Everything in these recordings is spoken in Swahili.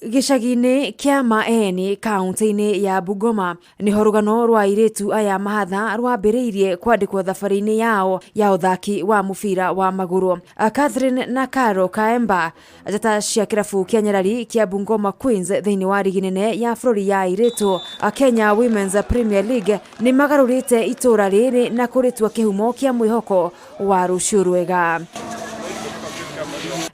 Gĩcagi-inĩ kĩa Maeni kaunti-inĩ ya Bungoma nĩho rũgano rwa airĩtu aya mahatha rwambĩrĩirie kwandĩkwo thabarĩ-inĩ yao ya ũthaki wa mũbira wa magũrũ. Catherine na Caro Kaemba, njata cia kĩrabu kĩa nyarari kĩa Bungoma Queens thĩinĩ wa rigi nene ya bũrũri ya airĩtu Kenya Women's Premier League, nĩ magarũrĩte itũũra rĩrĩ na kũrĩtua kĩhumo kĩa mwĩhoko wa rũciũ rwega.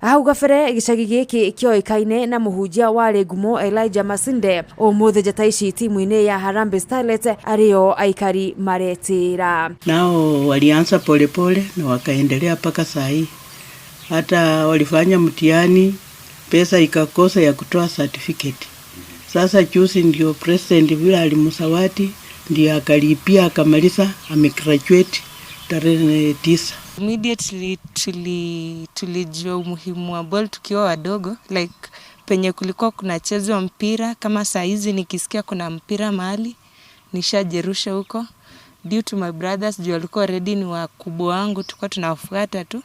Hau gabere gĩcagi gĩkĩ kĩoĩkaine na mũhunjia warĩ ngumo Elijah Masinde. Ũmũthĩ njata ici timu-inĩ ya Harambee Starlets arĩo aikari maretĩĩra. Nao walianza polepole na wakaendelea mpaka saa hii. Hata walifanya mtihani, pesa ikakosa ya kutoa certificate. Sasa juzi ndio president vile alimzawadi, ndio akalipia akamaliza, amegraduate tarehe 9. Immediately tulijua umuhimu wa ball tukiwa wadogo, like penye kulikuwa kunachezwa mpira. Kama saa hizi nikisikia kuna mpira mahali, nishajirusha huko. Due to my brothers, juu walikuwa already ni wakubwa wangu, tulikuwa tunawafuata tu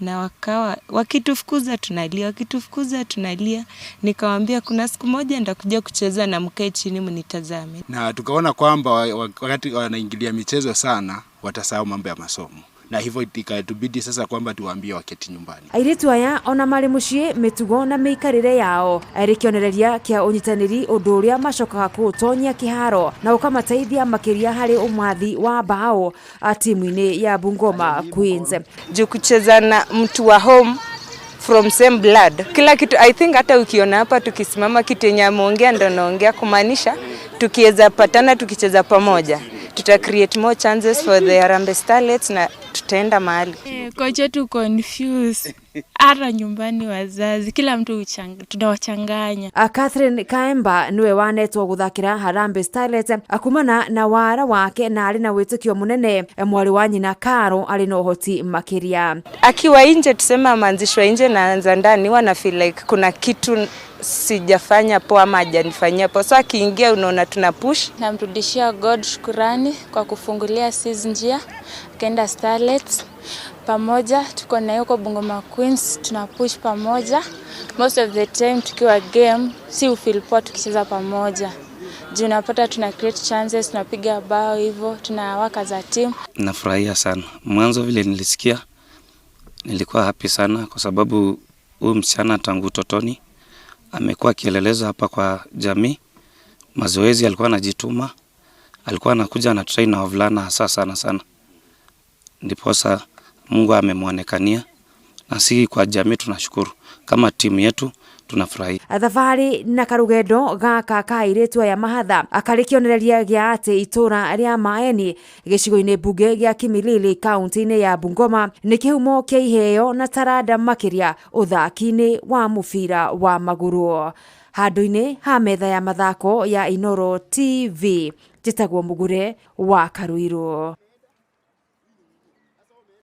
na wakawa wakitufukuza tunalia, wakitufukuza tunalia. Nikawaambia kuna siku moja nitakuja kucheza na mkae chini mnitazame. Na tukaona kwamba wakati wanaingilia michezo sana watasahau mambo ya masomo, na hivyo ikatubidi sasa kwamba tuwaambie waketi nyumbani. Airĩtu aya ona marĩ mũciĩ, mĩtugo na mĩikarĩre yao arĩ kĩonereria kĩa ũnyitanĩri, ũndũ ũrĩa macokaga kũũtonyia kĩharo na ũkamateithia makĩria harĩ ũmathi wa bao timu-inĩ ya Bungoma Queens. Juu kucheza na mtu wa home from same blood, kila kitu, I think hata ukiona hapa tukisimama, kitu yenye ameongea ndo naongea, kumaanisha tukiweza patana, tukicheza pamoja, tuta create more chances for the Harambee Starlets na tutaenda mahali. Kocha tu confuse, hata nyumbani wazazi, kila mtu tunawachanganya. Catherine Kaemba niwe wanetwo guthakira Harambee Starlets kumana na wara wake na arĩ na wĩtĩkio mũnene mwarĩ wa nyina Caro arĩ na ũhoti makĩria. Akiwa nje, tuseme ameanzishwa nje na anza ndani, huwa na feel like kuna kitu sijafanya poa ama hajanifanyia poa, so akiingia unaona tuna push. Namrudishia God shukurani kwa kufungulia sis njia akaenda Starlets. Pamoja tuko na yuko Bungoma Queens, tuna push pamoja. Most of the time tukiwa game si feel poa tukicheza pamoja, juu unapata tuna create chances, tunapiga bao, hivyo tunawaka za team. Nafurahia sana. Mwanzo vile nilisikia nilikuwa happy sana kwa sababu huyu msichana tangu utotoni amekuwa akieleleza hapa kwa jamii. Mazoezi alikuwa anajituma, alikuwa anakuja na train na wavulana hasa sana sana, ndiposa Mungu amemwonekania, na si kwa jamii tunashukuru. Kama timu yetu tunafurahia. Thabarĩ na karũgendo gaka ka airĩtu aya mahatha karĩ kĩonereria gĩa atĩ itũra rĩa Maeni gĩcigo-inĩ mbunge gĩa Kimilili kaunti-inĩ ya Bungoma nĩ kĩhumo kĩa iheo na taranda makĩria ũthaki-inĩ wa mũbira wa magũrũ. Handũ-inĩ ha metha ya mathako ya Inoro TV, njĩtagwo Mũgure wa Karuirũ.